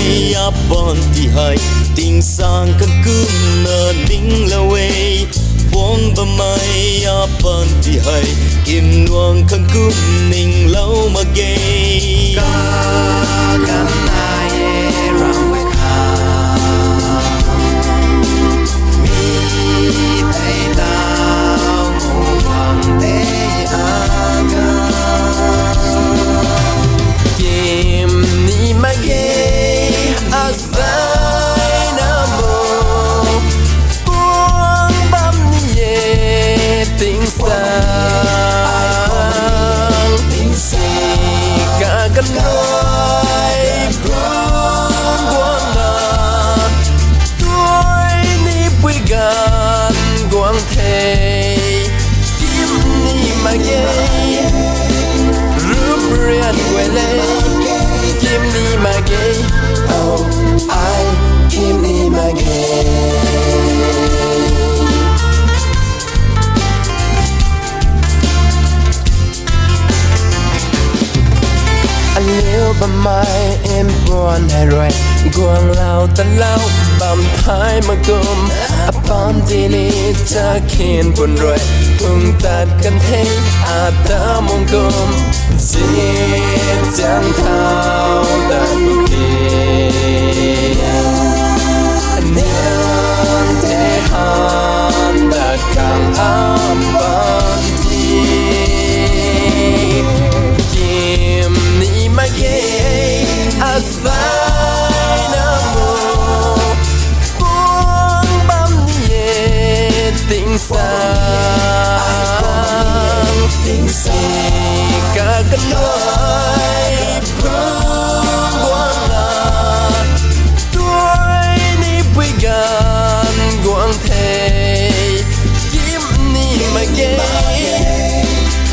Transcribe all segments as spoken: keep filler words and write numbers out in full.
Apanty hei tingsaeng khang kumna ninglou e. Puang bammei apanty hei kimnuang khang kum ninglou mak ge. Kaganv nai e ramh kha, mi tei tau muang tei aga kim ni mak ge. Asei na mo, puang bam ni e tingsaeng. Kaganv nai bun guang na, tuai ni pui ganv guang the. Kim ni mak ge, rup rian guay le. Kim ni mak ge, oh, ai kim ni mak ge. Aliu bammei mpuan hei rui guanglou talou bam thay mak kum, apanty ni chakhin pun rui phung tat kan the. Ata mung kum zip chang thau dat pu ke, anian the han dat khang apanty kim ni mak ge. Asei na mo, puang bam ni e tingsaeng. Kaganv nai bun guang na, tuai ni pui ganv guang the. Kim ni mak ge,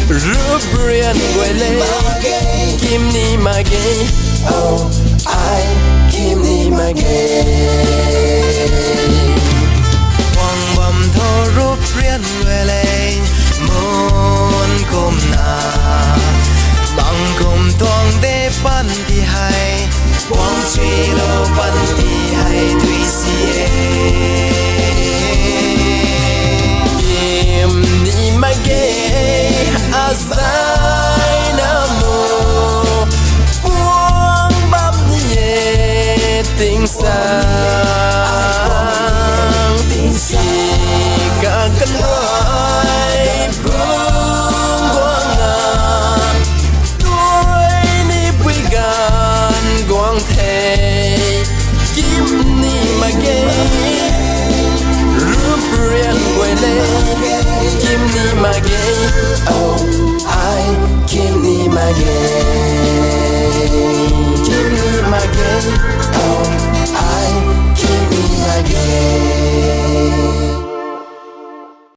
rup rian guay le. Kim ni mak ge, oh, ai kim ni mak ge. Puang bam tho rup rian guay le, mun kumna, bang kum tuang de panty hei, puang chuilou panty hei tui si e. Kim ni mak ge, asei na mo, puang bam ni e tingsaeng. Kaganv nai bun guang na, tuai ni pui ganv guang the. Kim ni mak ge, rup rian guay le. Kim ni mak ge, oh, ai kim ni mak ge.